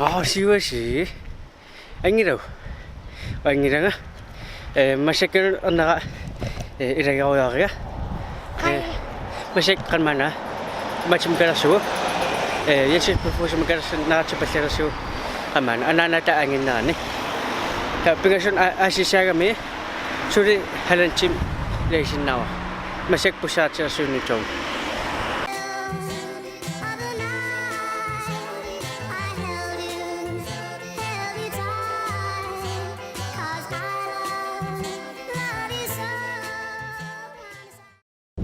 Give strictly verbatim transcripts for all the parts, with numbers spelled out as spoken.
Aa, siuasi. Angilau. Angilanga. Eh, massakkut ernera, eh, ilagiuariga. Eh, massakkut qamana. Matchim kalersugu. Eh, Jensens Byfuglimi kalersugu, naratsipallersugu. Qamana. Anaanata anginnerani. Taava pingasunut a-, aasisaagami. Suli halvanden time ilagisinnaavara. Massakkut bussaatilersugu Nytorv.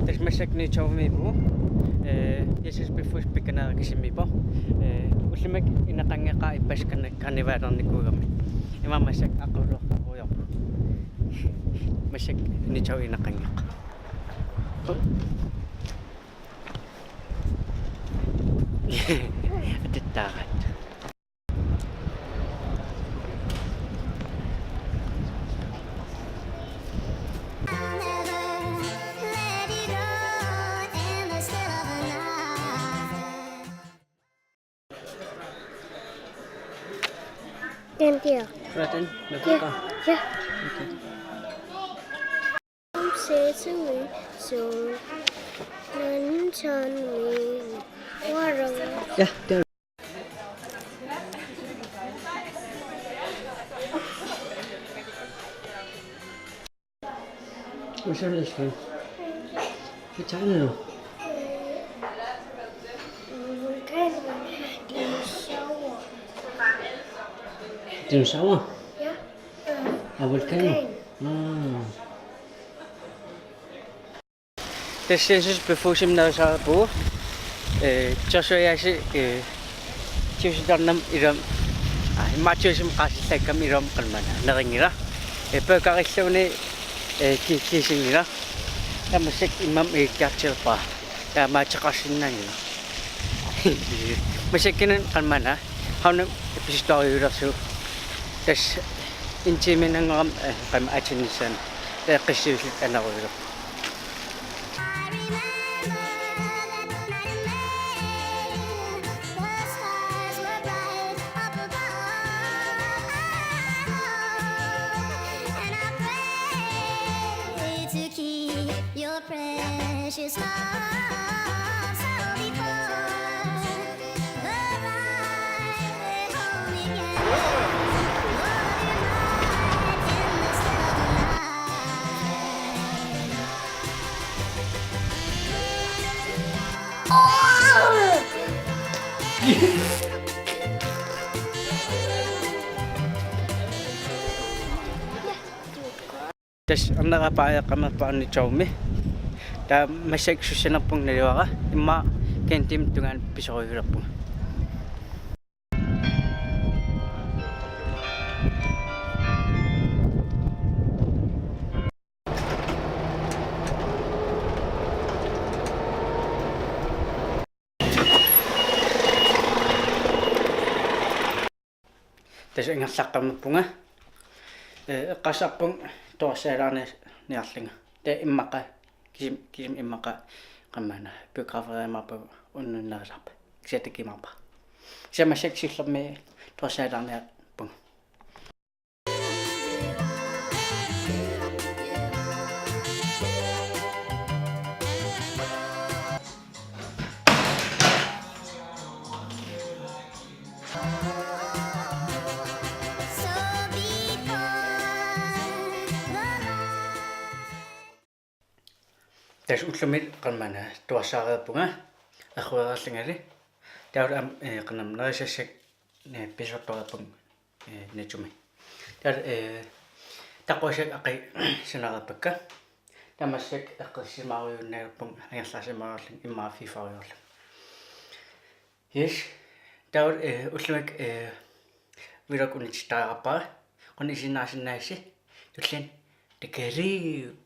Tassa massakkut Nytorvimiippugut, eh, Jensens Byfuglit pikkanera kisimiippoq. Eh, ullumikkut ineqanngeqaaq ippassaq karni-, karnivalernikuugami. Ima massakkut aqquleqqarujoorpoq. Massakkut Nytorv ineqanngeqaaq. Atuttaaraat. Den der. Hvad er den? Med ja. Ja. Okay. Come say to me, so, don't tell me, what a... Ja, det er... Hvad så, Leslie? Hvad tegner du? Vulkan. Dinosaurer. Dinosaurer? Ja. Og vulkaner? Vulkan. Nå. Tassa Jensens Byfuglimi nerisareerpugut, eh, Joshua Jersey, eh, tusindornam ilum, ah, immaqa tusindornam qaasillaakkami ilum qamana nerinngilaq. Eh, peukarilluunniit, eh, ki-, kiisinngilaq. Taava massakkut immami iikkiartilerpara. Taava maateqarsinnaanngilaq. Massakkunnut qamana, havnemi pisuttoriulersugut. Tassa en time-nngorami, eh, qamani atinnissaani. Taava eqqissiviilluta anerujulerpugut. Your precious love, so before the light home again, will you light in the still of the night? Tassa ernera paajaqqameerpara Nytorvimi. Taava massakkut sussanerpunga naluara, immaqa en time tungaanut pisoriulerpunga. Tassa ingerlaqqammerpunga. Eh, eqqarsarpunga torersaalaarniarlunga. Taava immaqa, kisim-, kisimi immaqa qamana biograferiumaarpagut unnunnerilaarpa. Kisianni takuumaarpara. Kisianni massakkut siullermik torersaalaarniarpunga. Tassa ullumi qamana torersaareerpunga, erruereerlungali. Taava aamma, eh, qanam nerisassat, eh, pisuttoriarpunga, eh, Nytorvimi. Taava, eh, taquassat aqqaneq-sanareerpakka. Taava massakkut eqqissisimaarujunnaarpunga, angerlarsimaarlunga immaqa fiiffarujoorlunga. Yes. Taava, eh, ullumikkut, eh, vlog unitsittarpara. Qujanaq isiginnaarsinnaagussi. Tulliani takuss'.